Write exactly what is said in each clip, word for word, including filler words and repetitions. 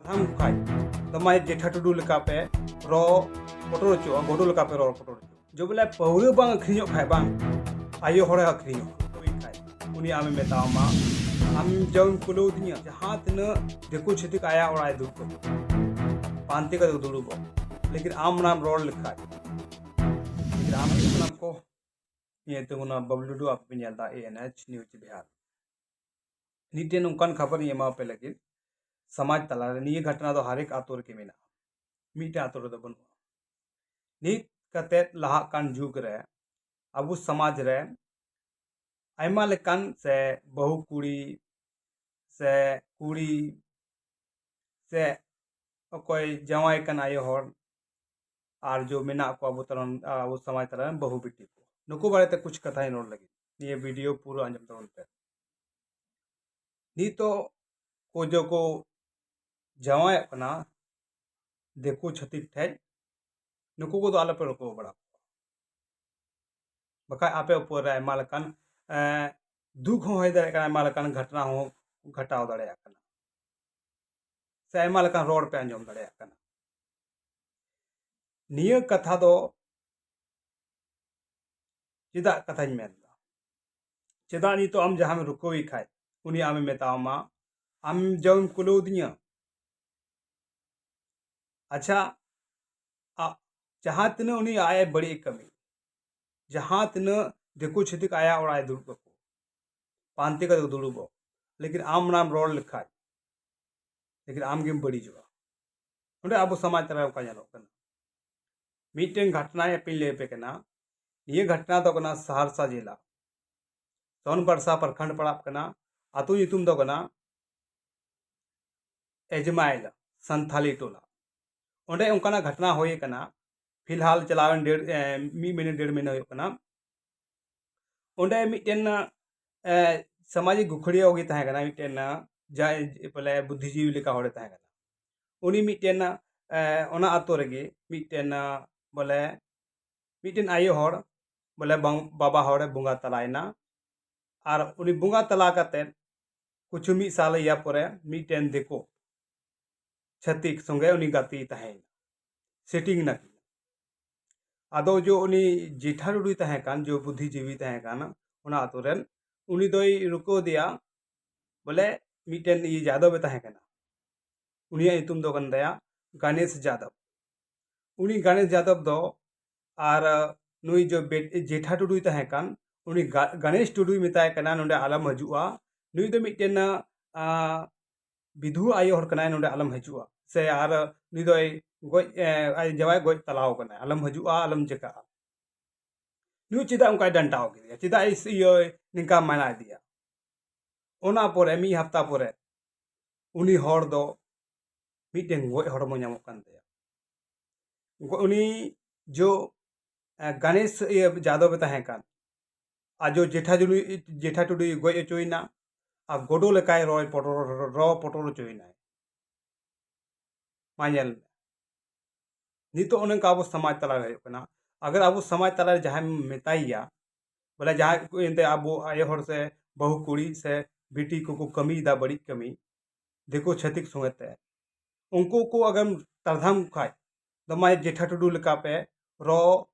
ᱛᱟᱢ ᱠᱷᱟᱡ ᱛᱟᱢᱟᱭ ᱡᱮᱴᱷᱟ ᱴᱩᱰᱩ ᱞᱮᱠᱟ ᱯᱮ ᱨᱚᱲ ᱯᱚᱴᱚᱨ ᱦᱚᱪᱚᱜᱼᱟ, ᱜᱚᱰᱚ ᱞᱮᱠᱟ ᱯᱮ ᱨᱚᱲ ᱯᱚᱴᱚᱨ ᱦᱚᱪᱚᱜᱼᱟ᱾ ᱡᱚᱵᱚᱞᱮ ᱯᱟᱹᱣᱨᱟᱹ ᱵᱟᱝ ᱟᱹᱠᱷᱨᱤᱧᱚᱜ ᱠᱷᱟᱡ ᱵᱟᱝ, ᱟᱭᱳ ᱦᱚᱲᱮ ᱟᱹᱠᱷᱨᱤᱧᱚᱜᱼᱟ᱾ ᱦᱩᱭ ᱠᱷᱟᱡ ᱩᱱᱤ ᱟᱢᱮ ᱢᱮᱛᱟᱣᱟᱢᱟ, "ᱟᱢ ᱡᱚᱢ ᱠᱩᱞᱟᱹᱣ ᱫᱤᱧᱟ, ᱡᱟᱦᱟᱸ ᱛᱤᱱᱟᱹᱜ ᱫᱤᱠᱩ ᱪᱷᱟᱹᱛᱤᱠ ᱟᱭᱟᱜ ᱚᱲᱟᱜ ᱮ ᱫᱩᱲᱩᱵ ᱠᱟᱛᱮ ᱯᱟᱱᱛᱮ ᱠᱟᱛᱮ ᱠᱚ ᱫᱩᱲᱩᱵᱚᱜ, ᱞᱮᱠᱤᱱ ᱟᱢ ᱚᱱᱟᱢ ᱨᱚᱲ ᱞᱮᱠᱷᱟᱡ, ᱞᱮᱠᱤᱱ ᱟᱢ ᱦᱩᱭᱩᱜ ᱠᱟᱱᱟᱢ ᱠᱚ ᱤᱭᱟᱹ ᱛᱮ ᱚᱱᱟ ᱵᱟᱵᱞᱩ ᱴᱩᱰᱩ ᱟᱯᱮ ᱯᱮ ᱧᱮᱞ ᱮᱫᱟ ᱮ ᱮᱱ ᱮᱭᱤᱪ ᱱᱤᱭᱩᱡᱽ ᱵᱤᱦᱟᱨ᱾ ᱢᱤᱫᱴᱮᱱ ᱚᱱᱠᱟᱱ ᱠᱷᱚᱵᱚᱨ ᱤᱧ ᱮᱢᱟ ᱯᱮ ᱞᱟᱹᱜᱤᱫ, ᱥᱚᱢᱟᱡᱽ ᱛᱟᱞᱟᱨᱮ ᱱᱤᱭᱟᱹ ᱜᱷᱚᱴᱚᱱᱟ ᱫᱚ ᱦᱟᱨᱮᱠ ᱟᱛᱳ ᱨᱮᱜᱮ ᱢᱮᱱᱟᱜᱼᱟ, ᱢᱤᱫᱴᱮᱱ ᱟᱛᱳ ᱨᱮᱫᱚ ᱵᱟᱹᱱᱩᱜᱼᱟ᱾ ᱱᱤᱛ ᱠᱟᱛᱮᱫ ᱞᱟᱦᱟᱜ ᱠᱟᱱ ᱡᱩᱜᱽ ᱨᱮ ᱟᱵᱚ ᱥᱚᱢᱟᱡᱽ ᱨᱮ ᱟᱭᱢᱟ ᱞᱮᱠᱟᱱ ᱥᱮ ᱵᱟᱹᱦᱩ ᱠᱩᱲᱤ ᱥᱮ ᱠᱩᱲᱤ ᱥᱮ ᱚᱠᱚᱭ ᱡᱟᱶᱟᱭ ᱠᱟᱱ ᱟᱭᱳ ᱦᱚᱲ ᱟᱨ ᱡᱚ ᱢᱮᱱᱟᱜ ᱠᱚᱣᱟ ᱟᱵᱚ ᱛᱟᱞᱟ, ᱟᱵᱚ ᱥᱚᱢᱟᱡᱽ ᱛᱟᱞᱟ ᱨᱮᱱ ᱵᱟᱹᱦᱩ ᱵᱤᱴᱤ ᱠᱚ, ᱱᱩᱠᱩ ᱵᱟᱨᱮᱛᱮ ᱠᱩᱪ ᱠᱟᱛᱷᱟᱧ ᱨᱚᱲ ᱞᱟᱹᱜᱤᱫ᱾ ᱱᱤᱭᱟᱹ ᱵᱷᱤᱰᱤᱭᱳ ᱯᱩᱨᱟᱹ ᱟᱸᱡᱚᱢ ᱛᱟᱵᱚᱱ ᱯᱮ᱾ ᱱᱤᱛᱚᱜ ᱠᱚ ᱡᱚ ᱠᱚ ᱡᱟᱶᱟᱭᱚᱜ ᱠᱟᱱᱟ ᱫᱤᱠᱩ ᱪᱷᱟᱹᱛᱤᱠ ᱴᱷᱮᱡ, ᱱᱩᱠᱩ ᱠᱚᱫᱚ ᱟᱞᱚᱯᱮ ᱨᱩᱠᱟᱹᱣ ᱵᱟᱲᱟ ᱠᱚᱣᱟ᱾ ᱵᱟᱠᱷᱟᱡ ᱟᱯᱮ ᱩᱯᱚᱨ ᱨᱮ ᱟᱭᱢᱟ ᱞᱮᱠᱟᱱ, ᱮᱸ, ᱫᱩᱠ ᱦᱚᱸ ᱦᱩᱭ ᱫᱟᱲᱮᱭᱟᱜ ᱠᱟᱱᱟ, ᱟᱭᱢᱟ ᱞᱮᱠᱟᱱ ᱜᱷᱚᱴᱚᱱᱟ ᱦᱚᱸ ᱜᱷᱚᱴᱟᱣ ᱫᱟᱲᱮᱭᱟᱜ ᱠᱟᱱᱟ, ᱥᱮ ᱟᱭᱢᱟ ᱞᱮᱠᱟᱱ ᱨᱚᱲ ᱯᱮ ᱟᱸᱡᱚᱢ ᱫᱟᱲᱮᱭᱟᱜ ᱠᱟᱱᱟ᱾ ᱱᱤᱭᱟᱹ ᱠᱟᱛᱷᱟ ᱫᱚ ᱪᱮᱫᱟᱜ ᱠᱟᱛᱷᱟᱧ ᱢᱮᱱᱫᱟ? ᱪᱮᱫᱟᱜ ᱱᱤᱛᱚᱜ ᱟᱢ ᱡᱟᱦᱟᱸᱢ ᱨᱩᱠᱟᱹᱣᱮ ᱠᱷᱟᱡ, ᱩᱱᱤ ᱟᱢᱮ ᱢᱮᱛᱟᱣᱟᱢᱟ, "ᱟᱢ ᱡᱚᱢ ᱠᱩᱞᱟᱹᱣ ᱫᱤᱧᱟ"? ᱟᱪᱪᱷᱟ, ᱟ-, ᱡᱟᱦᱟᱸ ᱛᱤᱱᱟᱹᱜ ᱩᱱᱤ ᱟᱡ ᱮ ᱵᱟᱹᱲᱤᱡ ᱮ ᱠᱟᱹᱢᱤ, ᱡᱟᱦᱟᱸ ᱛᱤᱱᱟᱹᱜ ᱫᱤᱠᱩ ᱪᱷᱟᱹᱛᱤᱠ ᱟᱭᱟᱜ ᱚᱲᱟᱜ ᱮ ᱫᱩᱲᱩᱵ ᱠᱟᱠᱚ, ᱯᱟᱱᱛᱮ ᱠᱟᱛᱮ ᱠᱚ ᱫᱩᱲᱩᱵᱚᱜ, ᱞᱮᱠᱤᱱ ᱟᱢ ᱚᱱᱟᱢ ᱨᱚᱲ ᱞᱮᱠᱷᱟᱡ, ᱞᱮᱠᱤᱱ ᱟᱢ ᱜᱮᱢ ᱵᱟᱹᱲᱤᱡᱚᱜᱼᱟ᱾ ᱱᱚᱰᱮ ᱟᱵᱚ ᱥᱚᱢᱟᱡᱽ ᱛᱟᱞᱟ ᱨᱮ ᱚᱱᱠᱟ ᱧᱮᱞᱚᱜ ᱠᱟᱱᱟ᱾ ᱢᱤᱫᱴᱮᱱ ᱜᱷᱚᱴᱚᱱᱟ ᱟᱯᱮᱧ ᱞᱟᱹᱭ ᱟᱯᱮ ᱠᱟᱱᱟ᱾ ᱱᱤᱭᱟᱹ ᱜᱷᱚᱴᱚᱱᱟ ᱫᱚ ᱠᱟᱱᱟ ᱥᱟᱦᱟᱨᱥᱟ ᱡᱮᱞᱟ, ᱥᱚᱱᱵᱟᱨᱥᱟ ᱯᱨᱚᱠᱷᱚᱸᱰ ᱯᱟᱲᱟᱜ ᱠᱟᱱᱟ᱾ ᱟᱹᱛᱩ ᱧᱩᱛᱩᱢ ᱫᱚ ᱠᱟᱱᱟ ᱮᱡᱽᱢᱟᱭᱤᱞ ᱥᱟᱱᱛᱷᱟᱞᱤ ᱴᱚᱞᱟ᱾ ᱚᱸᱰᱮ ᱚᱱᱠᱟᱱᱟᱜ ᱜᱷᱚᱴᱚᱱᱟ ᱦᱩᱭ ᱟᱠᱟᱱᱟ᱾ ᱯᱷᱤᱞᱦᱟᱞ ᱪᱟᱞᱟᱣᱮᱱ ᱰᱮᱲ, ᱮ, ᱢᱤᱫ ᱢᱟᱹᱦᱱᱟᱹ, ᱰᱮᱲ ᱢᱟᱹᱦᱱᱟᱹ ᱦᱩᱭᱩᱜ ᱠᱟᱱᱟ᱾ ᱚᱸᱰᱮ ᱢᱤᱫᱴᱮᱱ, ᱮ, ᱥᱟᱢᱟᱡᱤᱠ ᱜᱩᱠᱷᱲᱤᱭᱟᱹ ᱜᱮ ᱛᱟᱦᱮᱸ ᱠᱟᱱᱟ, ᱢᱤᱫᱴᱮᱱ, ᱮ, ᱡᱟᱦᱟᱸᱭ ᱵᱚᱞᱮ ᱵᱩᱫᱽᱫᱷᱤᱡᱤᱵᱤ ᱞᱮᱠᱟ ᱦᱚᱲᱮ ᱛᱟᱦᱮᱸ ᱠᱟᱱᱟ᱾ ᱩᱱᱤ ᱢᱤᱫᱴᱮᱱ, ᱮ, ᱚᱱᱟ ᱟᱛᱳ ᱨᱮᱜᱮ ᱢᱤᱫᱴᱮᱱ, ᱮ, ᱵᱚᱞᱮ ᱢᱤᱫᱴᱮᱱ ᱟᱭᱳ ᱦᱚᱲ, ᱵᱚᱞᱮ ᱵᱟᱝ, ᱵᱟᱵᱟ ᱦᱚᱲᱮ ᱵᱚᱸᱜᱟ ᱛᱟᱞᱟᱭᱮᱱᱟ᱾ ᱟᱨ ᱩᱱᱤ ᱵᱚᱸᱜᱟ ᱛᱟᱞᱟ ᱠᱟᱛᱮᱫ ᱠᱤᱪᱷᱩ ᱢᱤᱫ ᱥᱟᱞ ᱤᱭᱟᱹ ᱯᱚᱨᱮ ᱢᱤᱫᱴᱮᱱ ᱫᱤᱠᱩ, ᱪᱷᱟᱹᱛᱤᱠ ᱥᱚᱸᱜᱮ ᱩᱱᱤ ᱜᱟᱛᱮᱭ ᱛᱟᱦᱮᱸᱭᱮᱱᱟ, ᱥᱮᱴᱤᱝ ᱮᱱᱟ᱾ ᱟᱫᱚ ᱡᱚ ᱩᱱᱤ ᱡᱮᱴᱷᱟ ᱴᱩᱰᱩᱭ ᱛᱟᱦᱮᱸ ᱠᱟᱱ, ᱡᱚ ᱵᱩᱫᱽᱫᱷᱤᱡᱤᱵᱤ ᱛᱟᱦᱮᱸ ᱠᱟᱱ ᱚᱱᱟ ᱟᱛᱳ ᱨᱮᱱ, ᱩᱱᱤ ᱫᱚᱭ ᱨᱩᱠᱟᱹᱣ ᱫᱮᱭᱟ, ᱵᱚᱞᱮ ᱢᱤᱫᱴᱮᱱ ᱤᱭᱟᱹ ᱡᱟᱫᱚᱵᱮ ᱛᱟᱦᱮᱸ ᱠᱟᱱᱟ, ᱩᱱᱤᱭᱟᱜ ᱧᱩᱛᱩᱢ ᱫᱚ ᱠᱟᱱ ᱛᱟᱭᱟ ᱜᱟᱱᱮᱥ ᱡᱟᱫᱚᱵ᱾ ᱩᱱᱤ ᱜᱟᱱᱮᱥ ᱡᱟᱫᱚᱵ ᱫᱚ ᱟᱨ ᱱᱩᱭ ᱡᱚ ᱵᱮ-, ᱡᱮᱴᱷᱟ ᱴᱩᱰᱩᱭ ᱛᱟᱦᱮᱸ ᱠᱟᱱ, ᱩᱱᱤ ᱜᱟ-, ᱜᱟᱱᱮᱥ ᱴᱩᱰᱩᱭ ᱢᱮᱛᱟᱭ ᱠᱟᱱᱟ, "ᱱᱚᱰᱮ ᱟᱞᱚᱢ ᱦᱤᱡᱩᱜᱼᱟ, ᱱᱩᱭ ᱫᱚ ᱢᱤᱫᱴᱮᱱ, ᱟ, ᱵᱤᱫᱷᱩᱣᱟᱹ ᱟᱭᱳ ᱦᱚᱲ ᱠᱟᱱᱟᱭ, ᱱᱚᱰᱮ ᱟᱞᱚᱢ ᱦᱤᱡᱩᱜᱼᱟ, ᱥᱮ ᱟᱨ ᱱᱩᱭ ᱫᱚᱭ ᱜᱚᱡ, ᱮ, ᱟᱡ ᱡᱟᱶᱟᱭ ᱜᱚᱡ ᱛᱟᱞᱟᱣ ᱠᱟᱱᱟᱭ, ᱟᱞᱚᱢ ᱦᱤᱡᱩᱜᱼᱟ, ᱟᱞᱚᱢ ᱪᱤᱠᱟᱜᱼᱟ᱾ ᱱᱩᱭ ᱪᱮᱫᱟᱜ ᱚᱱᱠᱟᱭ ᱰᱟᱱᱴᱟᱣ ᱠᱮᱫᱮᱭᱟ, ᱪᱮᱫᱟᱜ ᱮ ᱤᱭᱟᱹ ᱱᱤᱝᱠᱟ ᱢᱟᱱᱟ ᱤᱫᱤᱭᱟ?" ᱚᱱᱟ ᱯᱚᱨᱮ, ᱢᱤᱫ ᱦᱟᱯᱛᱟ ᱯᱚᱨᱮ, ᱩᱱᱤ ᱦᱚᱲ ᱫᱚ ᱢᱤᱫᱴᱮᱱ ᱜᱚᱡ ᱦᱚᱲᱢᱚ ᱧᱟᱢᱚᱜ ᱠᱟᱱ ᱛᱟᱭᱟ᱾ ᱜᱚ-, ᱩᱱᱤ ᱡᱚ, ᱮ, ᱜᱟᱱᱮᱥ, ᱤᱭᱟᱹ, ᱡᱟᱫᱚᱵ ᱮ ᱛᱟᱦᱮᱸ ᱠᱟᱱ, ᱟᱡᱚ ᱡᱮᱴᱷᱟ ᱡᱩᱱᱩ-, ᱡᱮᱴᱷᱟ ᱴᱩᱰᱩᱭ ᱜᱚᱡ ᱦᱚᱪᱚᱭᱮᱱᱟ, ᱟᱨ ᱜᱚᱰᱚ ᱞᱮᱠᱟᱭ ᱨᱚᱭ ᱯᱚᱴᱚᱨ, ᱨᱚ ᱯᱚᱴᱚᱨ ᱦᱚᱪᱚᱭᱮᱱᱟᱭ᱾ ᱢᱟ ᱧᱮᱞ ᱢᱮ, ᱱᱤᱛᱚᱜ ᱚᱱᱮ ᱚᱱᱠᱟ ᱟᱵᱚ ᱥᱚᱢᱟᱡᱽ ᱛᱟᱞᱟᱨᱮ ᱦᱩᱭᱩᱜ ᱠᱟᱱᱟ᱾ ᱟᱜᱟᱨ ᱟᱵᱚ ᱥᱚᱢᱟᱡᱽ ᱛᱟᱞᱟᱨᱮ ᱡᱟᱦᱟᱸᱭᱮᱢ ᱢᱮᱛᱟᱭᱟ, ᱵᱚᱞᱮ ᱡᱟᱦᱟᱸᱭ ᱠᱚ ᱮᱱᱛᱮ ᱟᱵᱚ ᱟᱭᱳ ᱦᱚᱲ ᱥᱮ ᱵᱟᱹᱦᱩ ᱠᱩᱲᱤ ᱥᱮ ᱵᱤᱴᱤ ᱠᱚᱠᱚ ᱠᱟᱹᱢᱤᱭᱮᱫᱟ ᱵᱟᱹᱲᱤᱡ ᱠᱟᱹᱢᱤ, ᱫᱤᱠᱩ ᱪᱷᱟᱹᱛᱤᱠ ᱥᱚᱸᱜᱮ ᱛᱮ, ᱩᱱᱠᱩ ᱠᱚ ᱟᱜᱮᱢ ᱛᱟᱲᱫᱷᱟᱢ ᱠᱷᱟᱡ, ᱫᱚ ᱢᱟᱭ ᱡᱮᱴᱷᱟ ᱴᱩᱰᱩ ᱞᱮᱠᱟ ᱯᱮ ᱨᱚ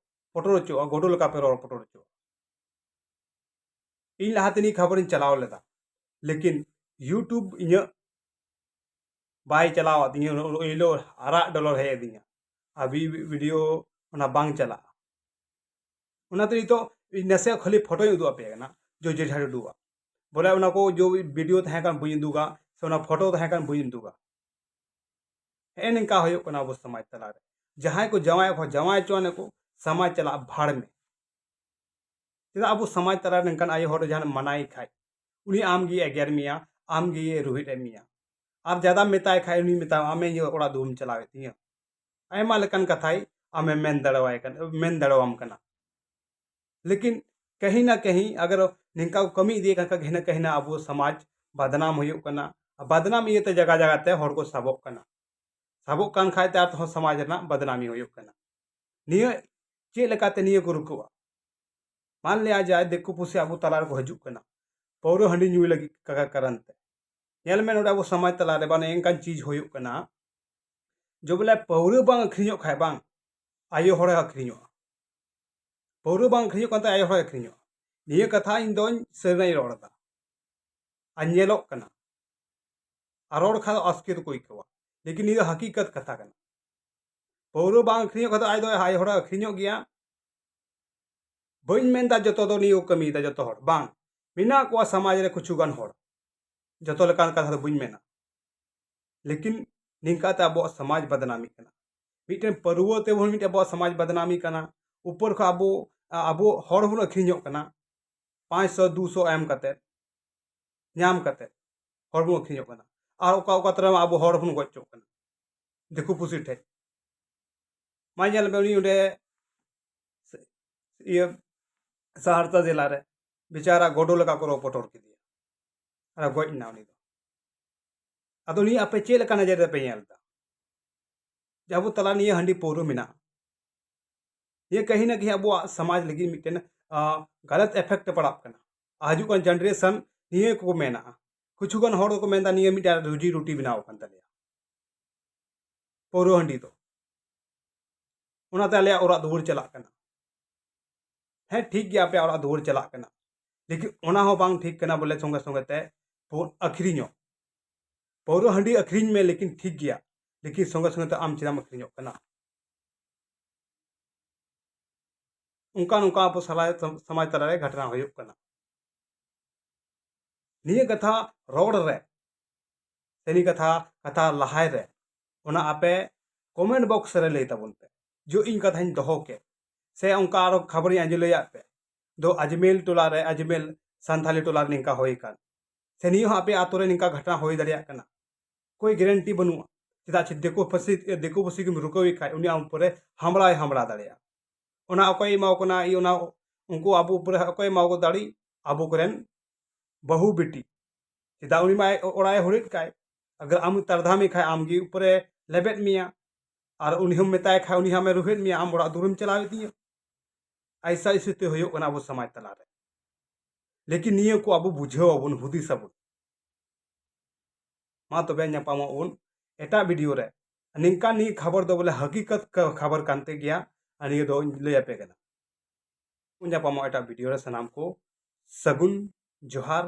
ᱯᱚᱴᱚᱨ ᱦᱚᱪᱚᱜᱼᱟ, ᱜᱚᱰᱚ ᱞᱮᱠᱟ ᱯᱮ ᱨᱚᱲ ᱯᱚᱴᱚᱨ ᱦᱚᱪᱚᱜᱼᱟ᱾ ᱤᱧ ᱞᱟᱦᱟ ᱛᱮᱱᱤᱡ ᱠᱷᱚᱵᱚᱨᱤᱧ ᱪᱟᱞᱟᱣ ᱞᱮᱫᱟ, ᱞᱮᱠᱤᱱ YouTube ᱤᱧᱟᱹᱜ ᱵᱟᱭ ᱪᱟᱞᱟᱣ ᱟᱹᱫᱤᱧᱟ, ᱮᱱᱦᱤᱞᱳᱜ ᱟᱨᱟᱜ ᱰᱚᱞᱚᱨ ᱦᱮᱡ ᱟᱹᱫᱤᱧᱟ, ᱟᱨ ᱵᱤ-, ᱵᱤ-, ᱵᱷᱤᱰᱤᱭᱳ ᱚᱱᱟ ᱵᱟᱝ ᱪᱟᱞᱟᱜᱼᱟ᱾ ᱚᱱᱟᱛᱮ ᱱᱤᱛᱚᱜ ᱤᱧ ᱱᱟᱥᱮᱭᱟᱜ ᱠᱷᱟᱹᱞᱤ ᱯᱷᱳᱴᱳᱧ ᱩᱫᱩᱜ ᱟᱯᱮ ᱠᱟᱱᱟ, ᱡᱚ ᱡᱮᱴᱷᱟ ᱴᱩᱰᱩᱣᱟᱜ᱾ ᱵᱚᱞᱮ ᱚᱱᱟ ᱠᱚ ᱡᱚ ᱵᱷᱤᱰᱤᱭᱳ ᱛᱟᱦᱮᱸ ᱠᱟᱱ ᱵᱟᱹᱧ ᱩᱫᱩᱜᱟ, ᱥᱮ ᱚᱱᱟ ᱯᱷᱳᱴᱳ ᱛᱟᱦᱮᱸ ᱠᱟᱱ ᱵᱟᱹᱧ ᱩᱫᱩᱜᱟ᱾ ᱦᱮᱸ, ᱱᱤᱝᱠᱟ ᱦᱩᱭᱩᱜ ᱠᱟᱱᱟ ᱟᱵᱚ ᱥᱚᱢᱟᱡᱽ ᱛᱟᱞᱟᱨᱮ᱾ ᱡᱟᱦᱟᱸᱭ ᱠᱚ ᱡᱟᱶᱟᱭᱚᱜ ᱠᱚ ᱡᱟᱶᱟᱭ ᱦᱚᱪᱚᱣᱟᱱ ᱠᱚ, ᱥᱚᱢᱟᱡᱽ ᱪᱟᱞᱟᱜ ᱵᱷᱟᱲ ᱢᱮ᱾ ᱪᱮᱫᱟᱜ ᱟᱵᱚ ᱥᱚᱢᱟᱡᱽ ᱛᱟᱞᱟᱨᱮ ᱱᱚᱝᱠᱟᱱ ᱟᱭᱳ ᱦᱚᱲ ᱡᱟᱦᱟᱸ ᱢᱟᱱᱟᱭᱮ ᱠᱷᱟᱡ, ᱩᱱᱤ ᱟᱢ ᱜᱮ ᱮᱜᱮᱨ ᱢᱮᱭᱟ, ᱟᱢ ᱜᱮ ᱨᱩᱦᱮᱫ ᱮ ᱢᱮᱭᱟ᱾ ᱟᱨ ᱡᱟᱫᱟ ᱢᱮᱛᱟᱭ ᱠᱷᱟᱡ ᱩᱱᱤ ᱢᱮᱛᱟᱢᱟ, "ᱟᱢᱮ ᱤᱧᱟᱹᱜ ᱚᱲᱟᱜ ᱫᱩᱣᱟᱹᱨᱮᱢ ᱪᱟᱞᱟᱣᱮᱫ ᱛᱤᱧᱟᱹ?" ᱟᱭᱢᱟ ᱞᱮᱠᱟᱱ ᱠᱟᱛᱷᱟᱭ ᱟᱢᱮ ᱢᱮᱱ ᱫᱟᱲᱮᱣᱟᱭ ᱠᱟᱱ, ᱢᱮᱱ ᱫᱟᱲᱮᱣᱟᱢ ᱠᱟᱱᱟ᱾ ᱞᱮᱠᱤᱱ ᱠᱟᱹᱦᱤ ᱱᱟ ᱠᱟᱹᱦᱤ ᱟᱜᱟᱨ ᱱᱤᱝᱠᱟ ᱠᱚ ᱠᱟᱹᱢᱤ ᱤᱫᱤᱭᱮᱫ ᱠᱟᱱ ᱠᱷᱟᱡ, ᱠᱟᱹᱦᱤ ᱱᱟ ᱠᱟᱹᱦᱤ ᱱᱟ ᱟᱵᱚ ᱥᱚᱢᱟᱡᱽ ᱵᱟᱫᱱᱟᱢ ᱦᱩᱭᱩᱜ ᱠᱟᱱᱟ᱾ ᱵᱟᱫᱱᱟᱢ ᱤᱭᱟᱹᱛᱮ ᱡᱟᱭᱜᱟ ᱡᱟᱭᱜᱟ ᱛᱮ ᱦᱚᱲ ᱠᱚ ᱥᱟᱵᱚᱜ ᱠᱟᱱᱟ᱾ ᱥᱟᱵᱚᱜ ᱠᱟᱱ ᱠᱷᱟᱡ ᱛᱮ ᱟᱨᱦᱚᱸ ᱥᱚᱢᱟᱡᱽ ᱨᱮᱱᱟᱜ ᱵᱟᱫᱱᱟᱢᱤ ᱦᱩᱭᱩᱜ ᱠᱟᱱᱟ᱾ ᱱᱤᱭᱟᱹ ᱪᱮᱫ ᱞᱮᱠᱟᱛᱮ ᱱᱤᱭᱟᱹ ᱠᱚ ᱨᱩᱠᱩᱜᱼᱟ? ᱢᱟᱱ ᱞᱤᱭᱟ ᱡᱟᱭ ᱫᱤᱠᱩ ᱯᱩᱥᱤ ᱟᱵᱚ ᱛᱟᱞᱟ ᱨᱮᱠᱚ ᱦᱤᱡᱩᱜ ᱠᱟᱱᱟ, ᱯᱟᱹᱣᱨᱟᱹ ᱦᱟᱺᱰᱤ ᱧᱩᱭ ᱞᱟᱹᱜᱤᱫ ᱠᱟ-, ᱠᱟᱨᱚᱱ ᱛᱮ᱾ ᱧᱮᱞ ᱢᱮ, ᱱᱚᱰᱮ ᱟᱵᱚ ᱥᱚᱢᱟᱡᱽ ᱛᱟᱞᱟ ᱨᱮ ᱵᱟᱝ ᱚᱱᱠᱟᱱ ᱪᱤᱡᱽ ᱦᱩᱭᱩᱜ ᱠᱟᱱᱟ, ᱡᱮ ᱵᱚᱞᱮ ᱯᱟᱹᱣᱨᱟᱹ ᱵᱟᱝ ᱟᱹᱠᱷᱨᱤᱧᱚᱜ ᱠᱷᱟᱡ ᱵᱟᱝ, ᱟᱭᱳ ᱦᱚᱲᱮ ᱟᱹᱠᱷᱨᱤᱧᱚᱜᱼᱟ᱾ ᱯᱟᱹᱣᱨᱟᱹ ᱵᱟᱝ ᱟᱹᱠᱷᱨᱤᱧᱚᱜ ᱠᱟᱱ ᱛᱟᱭ, ᱟᱭᱳ ᱦᱚᱲᱮ ᱟᱹᱠᱷᱨᱤᱧᱚᱜᱼᱟ᱾ ᱱᱤᱭᱟᱹ ᱠᱟᱛᱷᱟ ᱤᱧ ᱫᱚᱧ ᱥᱟᱹᱨᱤᱱᱟᱜ ᱤᱧ ᱨᱚᱲ ᱮᱫᱟ, ᱟᱨ ᱧᱮᱞᱚᱜ ᱠᱟᱱᱟ᱾ ᱟᱨ ᱨᱚᱲ ᱠᱷᱟᱱ ᱫᱚ ᱟᱥᱠᱮᱛ ᱠᱚ ᱟᱹᱭᱠᱟᱹᱣᱟ, ᱞᱮᱠᱤᱱ ᱱᱤᱭᱟᱹ ᱫᱚ ᱦᱟᱹᱠᱤᱠᱟᱛ ᱠᱟᱛᱷᱟ ᱠᱟᱱᱟ᱾ ᱯᱟᱹᱣᱨᱟᱹ ᱵᱟᱝ ᱟᱹᱠᱷᱨᱤᱧᱚᱜ ᱠᱷᱟᱱ ᱫᱚ ᱟᱡ ᱫᱚ ᱟᱭᱳ ᱦᱚᱲᱮ ᱟᱹᱠᱷᱨᱤᱧᱚᱜ ᱜᱮᱭᱟ᱾ ᱵᱟᱹᱧ ᱢᱮᱱᱫᱟ ᱡᱚᱛᱚ ᱫᱚ ᱱᱤᱭᱟᱹ ᱠᱚ ᱠᱟᱹᱢᱤᱭᱮᱫᱟ, ᱡᱚᱛᱚ ᱦᱚᱲ ᱵᱟᱝ, ᱢᱮᱱᱟᱜ ᱠᱚᱣᱟ ᱥᱚᱢᱟᱡᱽ ᱨᱮ ᱠᱤᱪᱷᱩ ᱜᱟᱱ ᱦᱚᱲ, ᱡᱚᱛᱚ ᱞᱮᱠᱟᱱ ᱠᱟᱛᱷᱟ ᱫᱚ ᱵᱟᱹᱧ ᱢᱮᱱᱟ, ᱞᱮᱠᱤᱱ ᱱᱤᱝᱠᱟᱛᱮ ᱟᱵᱚᱣᱟᱜ ᱥᱚᱢᱟᱡᱽ ᱵᱟᱫᱱᱟᱢᱤᱜ ᱠᱟᱱᱟ᱾ ᱢᱤᱫᱴᱮᱱ ᱯᱟᱹᱨᱣᱟᱹ ᱛᱮᱵᱚᱱ ᱢᱤᱫᱴᱮᱱ ᱟᱵᱚᱣᱟᱜ ᱥᱚᱢᱟᱡᱽ ᱵᱟᱫᱱᱟᱢᱤᱜ ᱠᱟᱱᱟ᱾ ᱩᱯᱚᱨ ᱠᱷᱚᱱ ᱟᱵᱚ, ᱟᱵᱚ ᱦᱚᱲ ᱵᱚᱱ ᱟᱹᱠᱷᱨᱤᱧᱚᱜ ᱠᱟᱱᱟ, ᱯᱟᱸᱪᱥᱚ ᱫᱩᱥᱚ ᱮᱢ ᱠᱟᱛᱮ, ᱧᱟᱢ ᱠᱟᱛᱮ ᱦᱚᱲ ᱵᱚᱱ ᱟᱹᱠᱷᱨᱤᱧᱚᱜ ᱠᱟᱱᱟ᱾ ᱟᱨ ᱚᱠᱟ ᱚᱠᱟ ᱛᱚᱨᱟ ᱢᱟ ᱟᱵᱚ ᱦᱚᱲ ᱵᱚᱱ ᱜᱚᱡ ᱦᱚᱪᱚᱜ ᱠᱟᱱᱟ ᱫᱤᱠᱩ ᱯᱩᱥᱤ ᱴᱷᱮᱡ᱾ ᱢᱟ ᱧᱮᱞ ᱢᱮ, ᱩᱱᱤ ᱚᱸᱰᱮ ᱤᱭᱟᱹ ᱥᱟᱦᱟᱨᱥᱟ ᱡᱮᱞᱟ ᱨᱮ ᱵᱮᱪᱟᱨᱟ ᱜᱚᱰᱚ ᱞᱮᱠᱟ ᱠᱚ ᱨᱚ ᱯᱚᱴᱚᱨ ᱠᱮᱫᱮᱭᱟ ᱟᱨ ᱜᱚᱡ ᱮᱱᱟ ᱩᱱᱤ ᱫᱚ᱾ ᱟᱫᱚ ᱱᱤᱭᱟᱹ ᱟᱯᱮ ᱪᱮᱫ ᱞᱮᱠᱟ ᱱᱚᱡᱚᱨ ᱨᱮᱯᱮ ᱧᱮᱞ ᱮᱫᱟ? ᱡᱮ ᱟᱵᱚ ᱛᱟᱞᱟ ᱱᱤᱭᱟᱹ ᱦᱟᱺᱰᱤ ᱯᱟᱹᱣᱨᱟᱹ ᱢᱮᱱᱟᱜᱼᱟ, ᱱᱤᱭᱟᱹ ᱠᱟᱹᱦᱤ ᱱᱟ ᱠᱟᱹᱦᱤ ᱟᱵᱚᱣᱟᱜ ᱥᱚᱢᱟᱡᱽ ᱞᱟᱹᱜᱤᱫ ᱢᱤᱫᱴᱮᱱ, ᱟᱸ, ᱜᱟᱞᱟᱛ effect ᱮ ᱯᱟᱲᱟᱜ ᱠᱟᱱᱟ᱾ ᱟᱨ ᱦᱤᱡᱩᱜ ᱠᱟᱱ generation ᱱᱤᱭᱟᱹ ᱠᱚᱠᱚ ᱢᱮᱱᱟ, ᱠᱤᱪᱷᱩ ᱜᱟᱱ ᱦᱚᱲ ᱫᱚᱠᱚ ᱢᱮᱱᱫᱟ ᱱᱤᱭᱟᱹ ᱢᱤᱫᱴᱟᱝ ᱨᱩᱡᱤ ᱨᱩᱴᱤ ᱵᱮᱱᱟᱣ ᱟᱠᱟᱱ ᱛᱟᱞᱮᱭᱟ ᱯᱟᱹᱣᱨᱟᱹ ᱦᱟᱺᱰᱤ ᱫᱚ, ᱚᱱᱟᱛᱮ ᱟᱞᱮᱭᱟᱜ ᱚᱲᱟᱜ ᱫᱩᱣᱟᱹᱨ ᱪᱟᱞᱟᱜ ᱠᱟᱱᱟ᱾ ᱦᱮᱸ, ᱴᱷᱤᱠ ᱜᱮᱭᱟ, ᱟᱯᱮᱭᱟᱜ ᱚᱲᱟᱜ ᱫᱩᱣᱟᱹᱨ ᱪᱟᱞᱟᱜ ᱠᱟᱱᱟ, ᱞᱮᱠᱤᱱ ᱚᱱᱟ ᱦᱚᱸ ᱵᱟᱝ ᱴᱷᱤᱠ ᱠᱟᱱᱟ ᱵᱚᱞᱮ ᱥᱚᱸᱜᱮ ᱥᱚᱸᱜᱮ ᱛᱮ ᱵᱚᱱ ᱟᱹᱠᱷᱨᱤᱧᱚᱜ᱾ ᱯᱟᱹᱣᱨᱟᱹ ᱦᱟᱺᱰᱤ ᱟᱹᱠᱷᱨᱤᱧ ᱢᱮ, ᱞᱮᱠᱤᱱ ᱴᱷᱤᱠ ᱜᱮᱭᱟ, ᱞᱮᱠᱤᱱ ᱥᱚᱸᱜᱮ ᱥᱚᱸᱜᱮ ᱛᱮ ᱟᱢ ᱪᱮᱫᱟᱜ ᱮᱢ ᱟᱹᱠᱷᱨᱤᱧᱚᱜ ᱠᱟᱱᱟ? ᱚᱱᱠᱟ ᱱᱚᱝᱠᱟ ᱟᱵᱚ ᱥᱟᱞᱟ-, ᱥᱚᱢᱟᱡᱽ ᱛᱟᱞᱟᱨᱮ ᱜᱷᱚᱴᱚᱱᱟ ᱦᱩᱭᱩᱜ ᱠᱟᱱᱟ᱾ ᱱᱤᱭᱟᱹ ᱠᱟᱛᱷᱟ ᱨᱚᱲ ᱨᱮ ᱥᱮ ᱱᱤᱭᱟᱹ ᱠᱟᱛᱷᱟ, ᱠᱟᱛᱷᱟ ᱞᱟᱦᱟᱭ ᱨᱮ, ᱚᱱᱟ ᱟᱯᱮ comment box ᱨᱮ ᱞᱟᱹᱭ ᱛᱟᱵᱚᱱ ᱯᱮ, ᱡᱮ ᱤᱧ ᱠᱟᱛᱷᱟᱧ ᱫᱚᱦᱚ ᱠᱮᱫ, ᱥᱮ ᱚᱱᱠᱟ ᱟᱨᱚ ᱠᱷᱚᱵᱚᱨᱤᱧ ᱟᱸᱡᱚᱢ ᱞᱟᱹᱭᱟᱫ ᱯᱮ, ᱫᱚ ᱟᱡᱢᱮᱞ ᱴᱚᱞᱟ ᱨᱮ, ᱟᱡᱢᱮᱞ ᱥᱟᱱᱛᱷᱟᱞᱤ ᱴᱚᱞᱟ ᱨᱮ ᱱᱤᱝᱠᱟ ᱦᱩᱭ ᱟᱠᱟᱱ, ᱥᱮ ᱱᱤᱭᱟᱹ ᱦᱚᱸ ᱟᱯᱮ ᱟᱛᱳ ᱨᱮ ᱱᱤᱝᱠᱟ ᱜᱷᱚᱴᱚᱱᱟ ᱦᱩᱭ ᱫᱟᱲᱮᱭᱟᱜ ᱠᱟᱱᱟ᱾ ᱠᱳᱭ guarantee ᱵᱟᱹᱱᱩᱜᱼᱟ᱾ ᱪᱮᱫᱟᱜ ᱪᱮ ᱫᱤᱠᱩ ᱯᱟᱹᱥᱤ, ᱫᱤᱠᱩ ᱯᱩᱥᱤ ᱜᱮᱢ ᱨᱩᱠᱟᱹᱣᱮ ᱠᱷᱟᱡ, ᱩᱱᱤ ᱟᱢ ᱩᱯᱚᱨᱮ ᱦᱟᱢᱞᱟᱭ ᱦᱟᱢᱞᱟ ᱫᱟᱲᱮᱭᱟᱜᱼᱟ᱾ ᱚᱱᱟ ᱚᱠᱚᱭ ᱮᱢᱟᱣ ᱠᱟᱱᱟ, ᱤᱭᱟᱹ, ᱚᱱᱟ ᱩᱱᱠᱩ ᱟᱵᱚ ᱩᱯᱚᱨᱮ ᱚᱠᱚᱭ ᱮᱢᱟᱣ ᱠᱚ ᱫᱟᱲᱮ? ᱟᱵᱚ ᱠᱚᱨᱮᱱ ᱵᱟᱹᱦᱩ ᱵᱤᱴᱤ᱾ ᱪᱮᱫᱟᱜ ᱩᱱᱤ ᱢᱟ ᱚᱲᱟᱜ ᱮ ᱦᱩᱲᱮᱫ ᱠᱟᱭ? ᱟᱜᱟᱨ ᱟᱢ ᱛᱟᱨᱫᱷᱟᱢᱮ ᱠᱷᱟᱡ, ᱟᱢ ᱜᱮ ᱩᱯᱚᱨᱮ ᱞᱮᱵᱮᱫ ᱢᱮᱭᱟ, ᱟᱨ ᱩᱱᱤ ᱦᱚᱸᱢ ᱢᱮᱛᱟᱭ ᱠᱷᱟᱡ, ᱩᱱᱤ ᱦᱚᱸ ᱟᱢᱮ ᱨᱩᱦᱮᱫ ᱢᱮᱭᱟ, ᱟᱢ ᱚᱲᱟᱜ ᱫᱩᱣᱟᱹᱨᱮᱢ ᱪᱟᱞᱟᱣ ᱤᱫᱤᱭᱟ᱾ ᱟᱭᱥᱟ ᱤᱥᱤ ᱛᱮ ᱦᱩᱭᱩᱜ ᱠᱟᱱᱟ ᱟᱵᱚ ᱥᱚᱢᱟᱡᱽ ᱛᱟᱞᱟᱨᱮ᱾ ᱞᱮᱠᱤᱱ ᱱᱤᱭᱟᱹ ᱠᱚ ᱟᱵᱚ ᱵᱩᱡᱷᱟᱹᱣ ᱟᱵᱚᱱ, ᱦᱩᱫᱤᱥ ᱟᱵᱚᱱ᱾ ᱢᱟ ᱛᱚᱵᱮ ᱧᱟᱯᱟᱢᱚᱜ ᱵᱚᱱ ᱮᱴᱟᱜ video ᱨᱮ᱾ ᱱᱤᱝᱠᱟᱱ ᱱᱤᱭᱟᱹ ᱠᱷᱚᱵᱚᱨ ᱫᱚ ᱵᱚᱞᱮ ᱦᱟᱹᱠᱤᱠᱟᱛ ᱠᱟ-, ᱠᱷᱚᱵᱚᱨ ᱠᱟᱱᱛᱮ ᱜᱮᱭᱟ᱾ ᱟᱨ ᱱᱤᱭᱟᱹ ᱫᱚᱧ ᱞᱟᱹᱭ ᱟᱯᱮ ᱠᱟᱱᱟ᱾ ᱧᱟᱯᱟᱢᱚᱜ ᱮᱴᱟᱜ ᱵᱷᱤᱰᱤᱭᱳ ᱨᱮ᱾ ᱥᱟᱱᱟᱢ ᱠᱚ ᱥᱟᱹᱜᱩᱱ ᱡᱚᱦᱟᱨ᱾